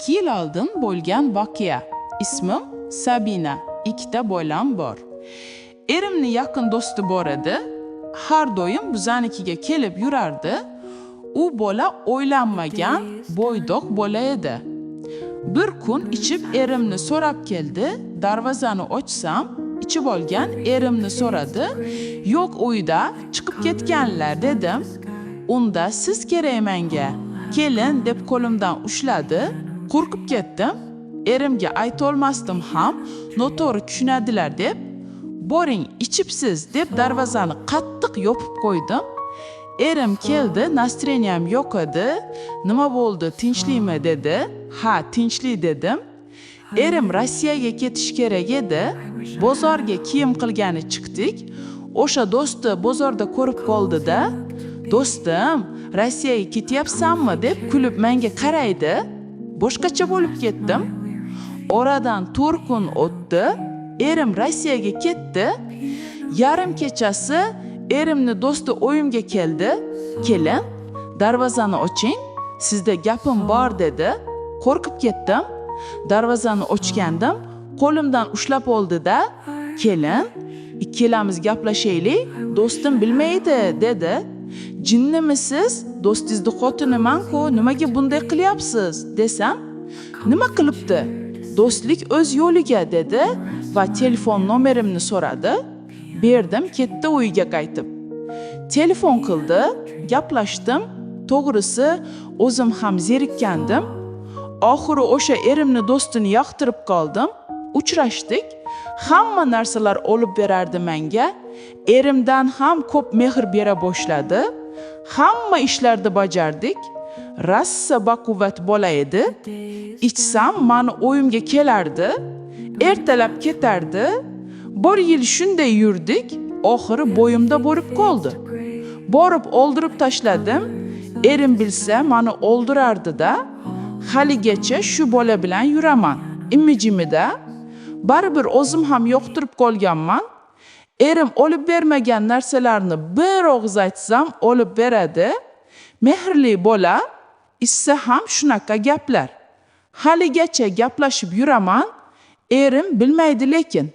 2 yil oldin bo'lgan voqea. Ismim Sabina. 2 bolam bor. Erimni yaqin do'sti bor edi. Har doim bizanikiga kelib yurardi. U bola o'ylanmagan, bo'ydoq bola edi. Bir kun ichib erimni so'rab keldi. Darvozani ochsam, ichib olgan erimni so'radi. Yo'q uyda, chiqib ketganlar dedim. Unda siz kerak menga. Kelin deb qo'limdan ushladi. Qo'rqib ketdim. Erimga aytolmasdim ham, noto'g'ri tushunadilar deb. Boring, ichibsiz deb darvozani qattiq yopib qo'ydim. Erim keldi, настроение m yo'q edi. Nima bo'ldi, tinchlikmi dedi. Ha, tinchlik dedim. Erim Rossiyaga ketish kerak edi. Bozorga kiyim qilgani chiqdik. O'sha do'sti bozorda ko'rib qoldi-da. Do'stim, Rossiyaga ketyapsanmi deb kulib menga qaraydi. Boshqacha bo'lib ketdim. Oradan 4 kun o'tdi. Erim Rossiyaga ketdi. Yarim kechasi erimni do'sti uyimga keldi. Kelin, darvozani oching, sizda gapim bor dedi. Qo'rqib ketdim. Darvozani ochgandim, qo'limdan ushlab oldi-da, kelin, ikkalamiz gaplashaylik, do'stim bilmaydi dedi. Jinnimisiz? Do'stingizni xotiniman-ku, nimaga bunday qilyapsiz desam, nima qilibdi? Do'stlik o'z yo'liga dedi va telefon nomerimni so'radi. Berdim, ketdi uyiga qaytib. Telefon qildi, gaplashdim. To'g'risi, o'zim ham zerikkandim. Oxiri o'sha erimni do'stini yoqtirib qoldim. Uchrashdik. Hamma narsalar olib berardi menga. Erimdan ham ko'p mehr bera boshladi. Hamma ishlarni bajardik. Rosa baquvvat bola edi. Ichsam mani uyimga kelardi. Ertalab ketardi. Bir yil shunday yurdik. Oxiri bo'yimda bo'lib qoldi. Borib o'ldirib tashladim. Erim bilsa mani o'ldirardi-da. Haligacha shu bola bilan yuraman. Imijimida baribir o'zim ham yoqtirib qolganman. Erim olib bermagan narsalarni bir og'iz aytsam olib beradi. Mehrli bola, ichsa ham shunaqa gaplar. Haligacha gaplashib yuraman. Erim bilmaydi lekin.